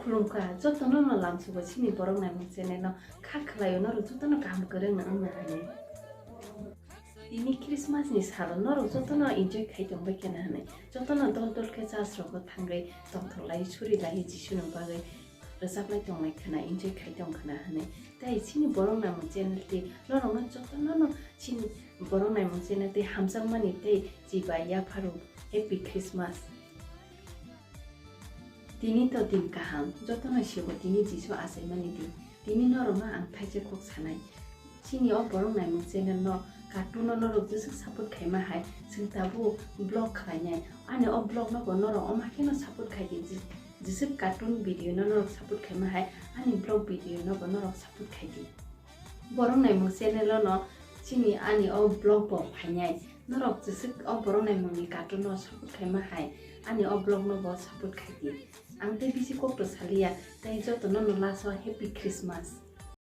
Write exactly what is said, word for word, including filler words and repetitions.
Khulumkha, jotono no lamsugo chini borok naimung channel no kha khwlaio norok jotono kaham kwrwng no wngna hinwi. Tini Christmas ni salo norok jotono enjoy khai tongbai khwna hinwi, jotono dol dol khe church rogo thangwi tongthok lai suri lai Jisu ni bagwi rwchap lai tong lai khwna, enjoy khai tong khwna hinwi. Tei chini borok naimung channel tei norok no jotono no chini borok naimung channel tei hamjakmani tei chibai yapharo Happy Christmas. Tini to din kaham, jotono sibo tini Jisu achaimani din. Tini norokno ang thaisa kok sanai. Chini o borok naimung channel no cartoon no norok jeswk support khaima hai, chwng tabuk vlog khlainai. Ani o vlog no bo norok oma kheno support khai di. Jeswk cartoon video no norok support khaima hai, ani vlog video no bo norok support khai di. Borok naimung channel no chini ani o vlog bo phainai. Norok jeswk o borok naimung ni cartoon no support khaima hai, ani o vlog no bo support khai di. Ang tei bisi kok to saliya, tei jotono no last o Happy Christmas.